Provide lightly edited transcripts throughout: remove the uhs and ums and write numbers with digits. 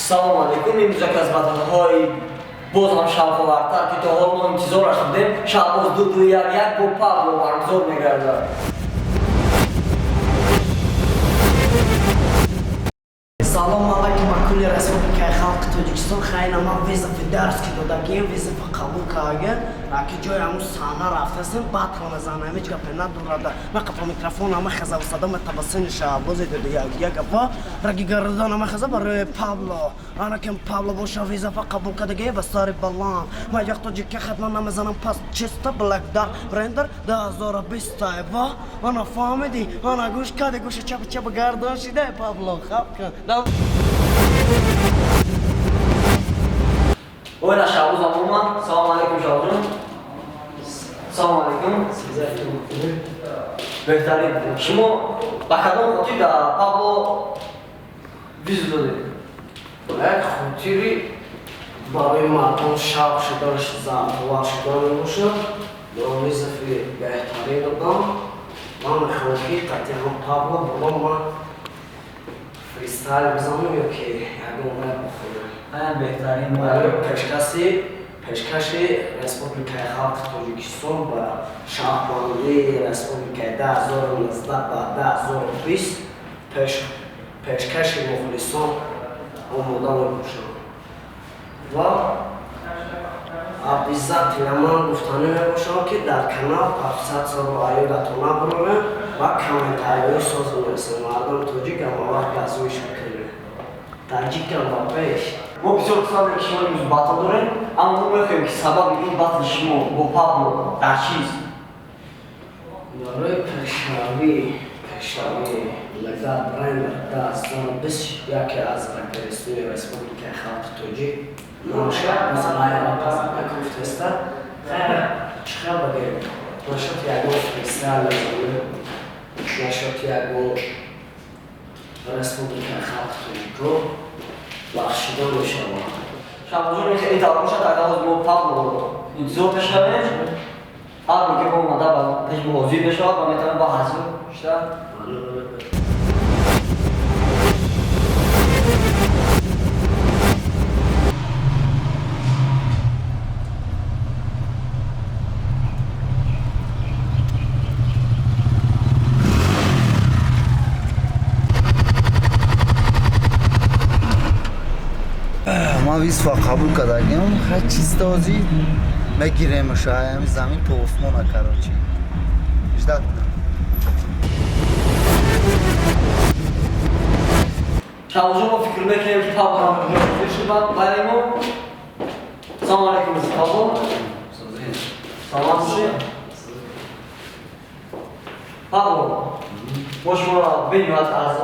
Салом алейкум. Имрӯз яке аз батлҳои боз ҳам шавқовартар, ки то ҳол мо интизораш будем, Шаҳбоз 2-2-1-1 бо Пабло баргузор мегардад. Салом алайкум ба кулли Республикаи халқи Тоҷикистон. Хайна ман вызови дарс ки додагием, вызова қабул карда, раки ҷои ҳамун саҳна рафтасем, батла мезанам, ҳеҷ гапе надорада. Ма қапа микрофон ама хаза садо метабасини Шаҳбози дода як як гапа раги гардан ама хаза барои Пабло. Анакем Пабло боша вызова қабул кардагие ба сари баланд. Ма як тоҷика хатма намезанам, пас чисто Black Dark Render 2020 ва ана фаҳмидӣ, ана гӯш каде гӯша чапа чапа гардан шида Пабло хаб кун. Ойна Шаҳбоз омад. Салом алейкум, Шаҳбозҷон. Салом алейкум. Беҳтарин. Шумо ба кадом хотир дар Пабло вызов додед? Як хотири барои мардум шавқ шуданаш, завқовар шудан мебошад. Ман вызови беҳтарин додам. Ман мехоҳам, ки қатъиан Пабло бо ман фристайл бизанам ё ки ягон рэп бихонам. Ая, беҳтарин. Барои пешкаши Республикаи халқи Тоҷикистон ба шаҳрбандии республикаи 2019 ба 2020 пешкаши мухлисон омода мебошам ва обязательно ман гуфтанӣ мебошам, ки дар канал подписатьсяро аёдатон набурорем ва комментариҳои соз нависем. Мардум тоҷик ҳама вақт газӯиша кунем, таҷикам ба пеш. Мо бисёр хурсандем, ки шумо имрӯз батл дорем, аммо мо мехоҳем, ки сабаби ин батли шумо бо Пабло дар чист? Барои пешравии Легат Брендер 2020, яке аз реперистони Республикаи халқи тоҷик наша гуфтеста. Хайр, чӣ хел багем, нашот ягон фристайл мезанем, нашот ягон республикаи халқи тоҷико бахшида мешавад. Шаҳбозҷон, хеле тавр бошад, агар ҳозир мо Пабло интизор мешавем, Пабло ки омада ба пеш мо ҳозир мешавад ва метавонем ба ҳазир шуда. Бале, бале, бале. Ман вызова қабул кардагим, хай чиста ҳозир мегиремш, ами замин то осмона, короче, ждать. Шаҳбозҷон, мо фикр мекунем, ки Пабло ҳам ҳозир шуд байни мо. Салому алейкум, Пабло. Саломат бошед. Пабло, мо шуморо бениҳоят аз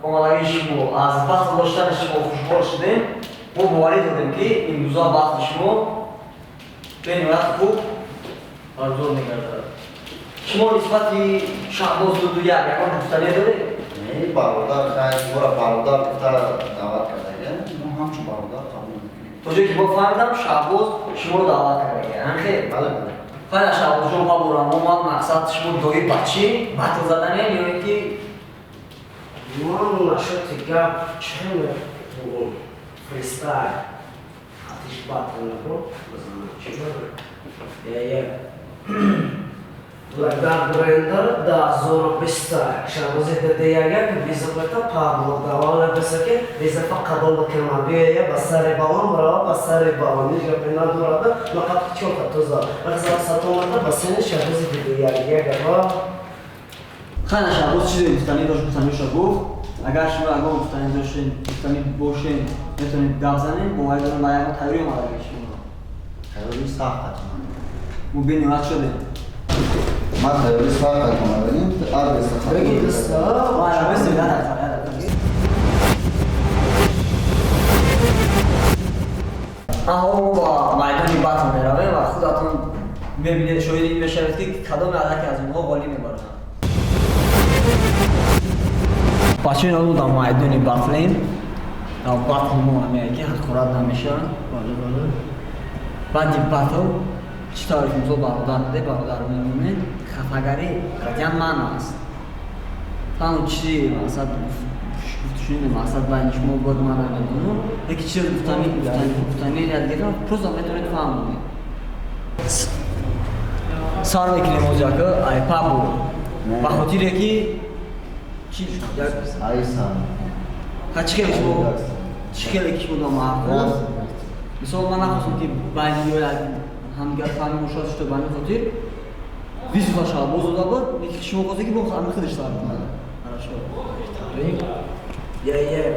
омадагии шумо, аз батл доштани шумо хушҳол шудем. Мо боварӣ додем, ки имрӯза батли шумо бениҳоят хуб баргузор мегардад. Шумо нисбати Шаҳбоз 2-2-1 ягон гуфтание доред? Не, бародар, хай мора бародар гуфта даъват кардагим, мо ҳамчун бародар қабул мекунем. То ҷое ки мо фаҳмидам, Шаҳбоз шуморо даъват кардаги, анхе? Бале, бале. Файна, Шаҳбозҷон, Паблора омад. Мақсад шумо дои ба чӣ батл задане ё ин ки? Ман нашоти гап чӣ мегӯм, фристайл атиш батл набо бизанам, чӣ бара я Лагдар Брендер 2020 Шаҳбози дадеяга вызовата Пабло давала бесаки вызова қабул бикунам, биёя ба сари балон барава, ба сари балон ҳеҷ гапе надорада. Мақат чорта тоза мақсад сатомата ба сени Шаҳбози дадеяга ва Хайна, Шаҳбоз чизе гуфтанӣ дошт, гуфтаниашо гуфт. Агар шумо ягон гуфтанӣ доштен, гуфтанӣ бошен, метавонед гап занед. Боварӣ дорам, ба ягон тайёрӣ омадаги шумо. Тайёри сахт қатимам. Мо бениҳоят шудем. Ман тайёри сахт қатимам, адреса. Беги дӯста. Шаҳбоз, я дақиқа, я дақиқа. Аҳо, мо ба майдони батл меравем ва худатон мебинед, шоҳиди ин мешавед, ки кадоме аз яке аз онҳо ғолиб мебаранд. Бачаҳои мо дар майдони батлем. Дар батл мо ҳамея ки ҳақорат намешавад. Бале, бале. Баъди батл чӣ тавре ки мисол бародар буде, бародар мемонед, хафагарӣ қатъиян манъ аст. Танҳо чизи мақсад гуфтушунид. Шунидем, мақсад байни шумо буд, ман намедонам, лекин чиз гуфтани гуфтани ядгирам, просто метавонед фаҳмонед. Сар мекунем озяка ай Пабло, ба хотире ки чи ха, чӣ хеле шумо, чӣ хеле ки шумо маъқул. Мисол, ман нахостам, ки байни ё як ҳамдигар фаҳми бошад, шуто ба ҳамин хотир визифа Шаҳбоз дода буд, лекин шумо хоста ки бо ҳамин худаш сар кунад. Хорошо. Я я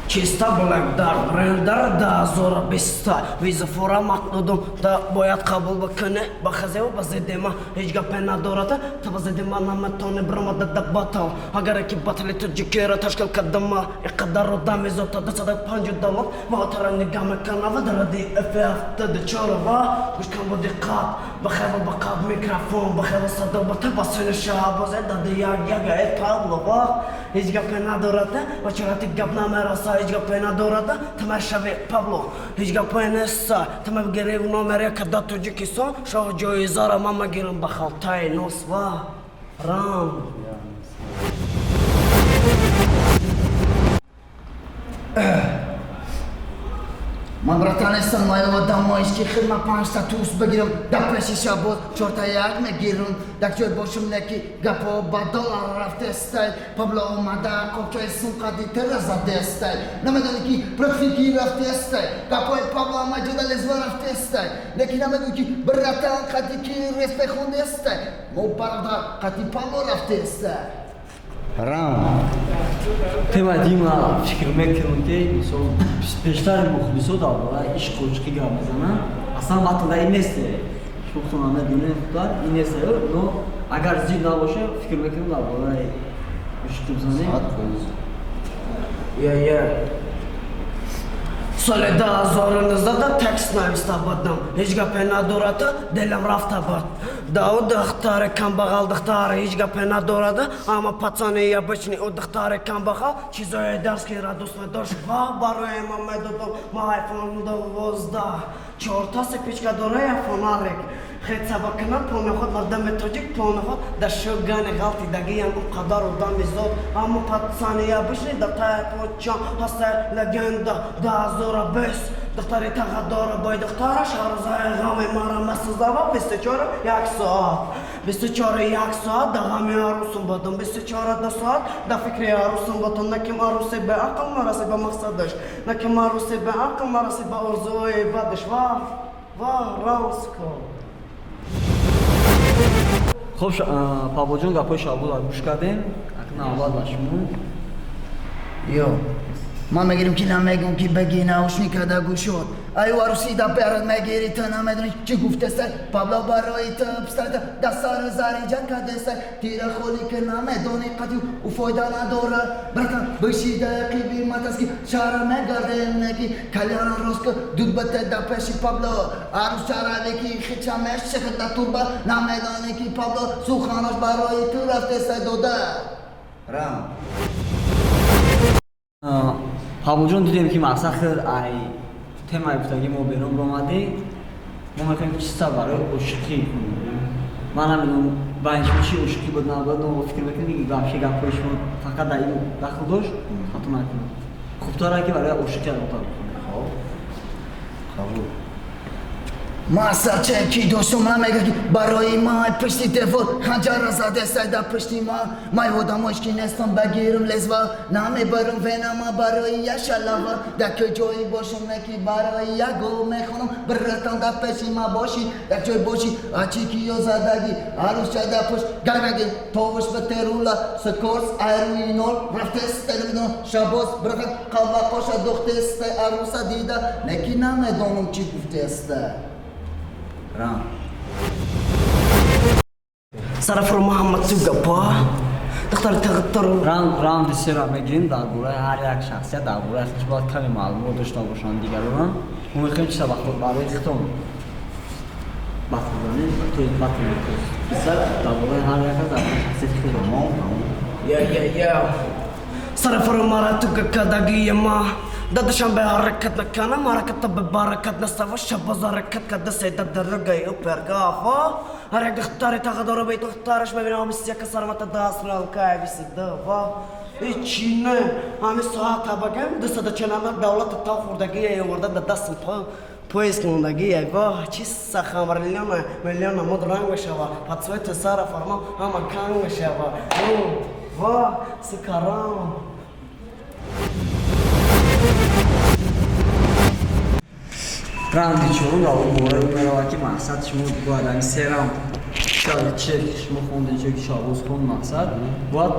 чиста блэк дар брендар 2020 визафора мақдудум да бояд қабул бикунӣ. Ба хазева ба зидди ма ҳеҷ гапе надорад, та ба зидди ма наметони биромада да батал. Агаре ки батали тоҷикиро ташкил кардама, иқадар одами зота 250 давлат ма тара нигаҳ мекунава дар ради эфи 74. Ва гӯш кан бо диққат, ба хева ба қаб микрофон, ба хева садо ба та ба сини Шаҳбозе дади як яга э Пабло. Ва ҳеҷ гапе надорад, ва чарати гап намераса, ҳеҷ гапе надорад, тамашави Пабло ҳеҷ гапе неста. Тама гирев номер яка да Тоҷикистон, шоҳ ҷоизара ман мегирам ба халтаи нос. Ва рам. Ман, братан, нестам май одамоиш ки хидма панҷта туз бигирам, дар пеши Шабоз чорта як мегирам. Дар ҷой бошум, не ки гапо ба доллар рафтестай. Пабло омада, қопчаи сумқади тира задестай. Намедони ки против ки рафтестай, гапои Пабло ама ҷода лезва рафтестай. Леки намедони ки, братан, қади ки респе хондестай, мо бародар қади Пабло рафтестай. Рам. Тема дима, фикр мекунам, ки мисол пештари мухлисо дар бораи ишқу ишқӣ гап мезананд. Аслан батлда ин нест, шумо худтон медонед, худтар ин нест, но агар зид набоша, фикр мекунам, дар бораи ишқи бизанем. Я я соли 2019 текст нависта будам, ҳеҷ гапе надорад, дилам рафта буд да ӯ духтари камбағал. Духтари ҳеҷ гапе надорад, аммо пацани обычный ӯ духтари камбағал чизои дарскиро дӯст медошт ва барои ман медодам. Ма айфон 12, чорта сепичка дора, я фонарик хед саба кунад пони худ. Мардами тоҷик пони худ дар шугани ғалтидагиям, ӯ қадар одами зод, аммо пацани обычный дар таи почам ҳаста легенда. 2020 духтари тағадора бой духтараш ҳаррӯзаи ғами мара месӯзава. 24 як соат, 24 як соат да ғами арӯсум будам, 24 2 соат да фикри арӯсум будам. Наким арӯси беақл нараси ба мақсадаш, наким арӯси беақл нараси ба орзуи бадаш. Ва ва роско. Хуб, Паблоҷон, гапҳои Шаҳбозро гӯш кардем, акнун аввал ба шумо. Ё ман мегирим ки намегум ки беги наушник када гӯшод. Ай арӯси да берад мегири, ту намедони чӣ гуфтестай. Пабло барои ту пистолета дастаро зариҷат кардестай. Тира холӣ ки намедони қати ӯ фойда надора. Братан, бишида қиби матас ки шаҳра мегардем, неки кальяна рост ки дуд бите да пеши Пабло. Арӯс чараве ки хича мешихд да турба, намедони ки Пабло суханош барои ту рафтестай дода. Рам. Паблоҷон, дидем ки мақсад хел ай темаи гуфтагӣ мо берун омадем. Мо мехоҳем чиста барои ошиқӣ кунем. Ман намедонам, байни шумо чи ошиқӣ буд, набуд, но фикр мекунем, ки вообще гапҳои шумо фақат дар ин дахл дошт, хато накунем. Хубтара ки барои ошиқӣ алоқа бикунем. Қабул. Ман сарчае ки доштум, намега ки барои ман пишти девор ханҷара задестай дар пишти ман. Май одамош ки нестам багирам лезва, намебарам венама барои як шалава. Дар куҷое бошам, не ки барои як гол мехонам. Братан, дар пеши ман бошӣ, дар ҷой бошӣ, ачи ки ё задагӣ арӯсча дар пушт гаргаги товуш ба терула сукорс айрӯи нол рафтестай. Намедонам, Шабоз, братан, қалвақоша духтестай арӯса дида, не ки намедонам чӣ гуфтестай. Рам. Сарафро Муҳаммад ту гапа духтари тағдор. Раунди сера мегирем дар бораи ҳар як шахсият, дар бораи худш бояд каме маълумот дошта бошанд дигарон. Мо мехоҳем чиста барои худтон батл занем, то есть батл писар дар бораи ҳар як дар бораи шахсияти худ. Я я я сарафро мара ту кадагии ма да Душанбе ҳаракат наканам, ҳараката бе баракат насава. Шабоз ҳаракат када седа дарагаи упергафа. Ҳар як духтари тағдора бе духтараш мебинам, яка сармата даст ралкай бисида. Ва Чӣ не, ҳамин соата багам 249 давлата та хӯрдагӣ оварда да дастам поиск мондагӣ. Воҳ, чӣ сахамар, миллиона миллиона мод ранг мешава, по цвету сара фармон ҳама канг мешава. Воҳ, сукарам. Раунди чорум бораи меравад, ки мақсад шумо бояд ҳамин се раунд че шумо хондед, че ки Шаҳбоз хонд, мақсад бояд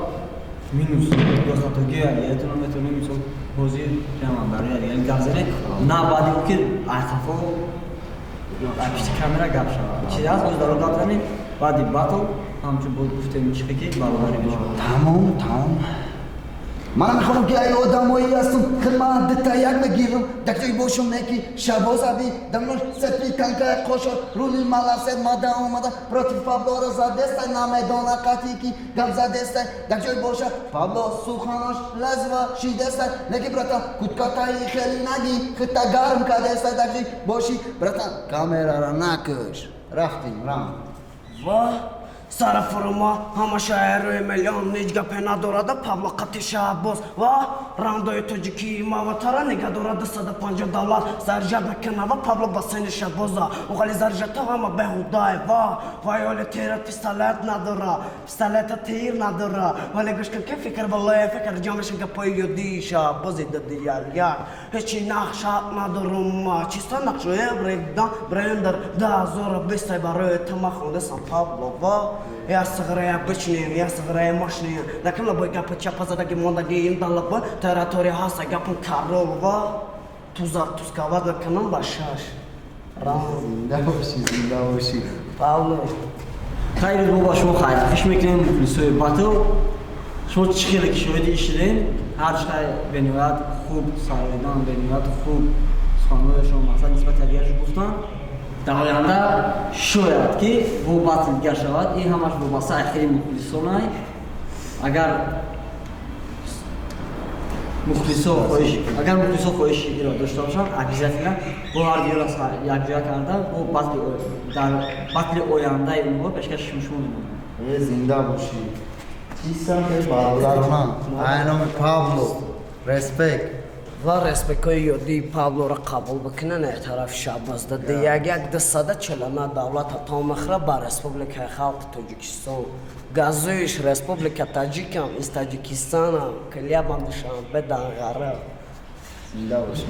минус ё хатогӣ ягиятонро метавонем, мисол, ҳозир прямо барои ягиян гап занед, на баъди ӯ ки айқафо пишти камера гап шавад. Чизе ҳаст, ҳозир даро гап занед, баъди батл ҳамчун боз гуфтем, чихе ки баробарӣ мешавад. Тамом, тамом. Ман мехоҳам ки ай одамое ҳастам, ки ман дита як мегирам, дар ҷои бошам, не ки Шабоз аби дамнош сепи танка қошо рули маласет мада омада против Паблоро задеста, намедона қати ки гап задеста, дар ҷои боша Пабло суханош лазва шидеста, не ки, братан, куткатаи хеле наги хита гарм кадеста, дар ҷои боши, братан, камерара накаш. Рафтим раунд. Воҳ, сарафурума ҳама шаҳрҳои миллион ҳеҷ гапе надорада Павло қати Шаҳбоз. Ва раундои тоҷикии маватара нигаҳ дорад, 250 давлат заряд мекунава Павло ба сени Шаҳбоза оғали заряжата ҳама беҳудай. Ва вай оли тира пистолет надора, пистолета тир надора, вале гӯш кун, ки фикр балоя фикр ҷамъ гапои ёдии Шаҳбози дади як як ҳечи нақша надорум ма, чисто нақшаи брейкдан брендер 2020 барои тама хондасам Павло. Ва я сғрая бичнем, я сғрая мошнем, накам лабой гапа чапа задаги мондаги ин далаба территория ҳаста гапам карол ва туза тускават накунам ба шаш раунд. Зинда бошӣ, зинда бошӣ. Павло. Хайр, мо ба шумо хайрхуш мекунем, мухлисои батл. Шумо чӣ хеле ки шоҳиди ишидем, ҳар чӣ бениҳоят хуб сароидан, бениҳоят хуб суханҳояшон мақсад нисбати якдигаршон гуфтанд. Дар оянда шояд ки бо батл дигар шавад, ин ҳамаш вобаста ахири мухлисонай. Агар мухлисо хоҳиши иро дошта бошанд, обязательно бо ҳар диёра якҷоя карда бо батли дар батли ояндаи онҳо пешкаши шумо мемонад. Э, зинда бошӣ, чистам бародарона, айноми Павло, респект. Ва респектҳои ёдии Павлоро қабул бикунанд тарафи Шаҳбоз дади як як 249 давлата то махра ба Республикаи Халқи Тоҷикистон газуиш Республика Таҷикам из Таҷикистанам клябам Душанбе Данғара. Зинда бошӣ.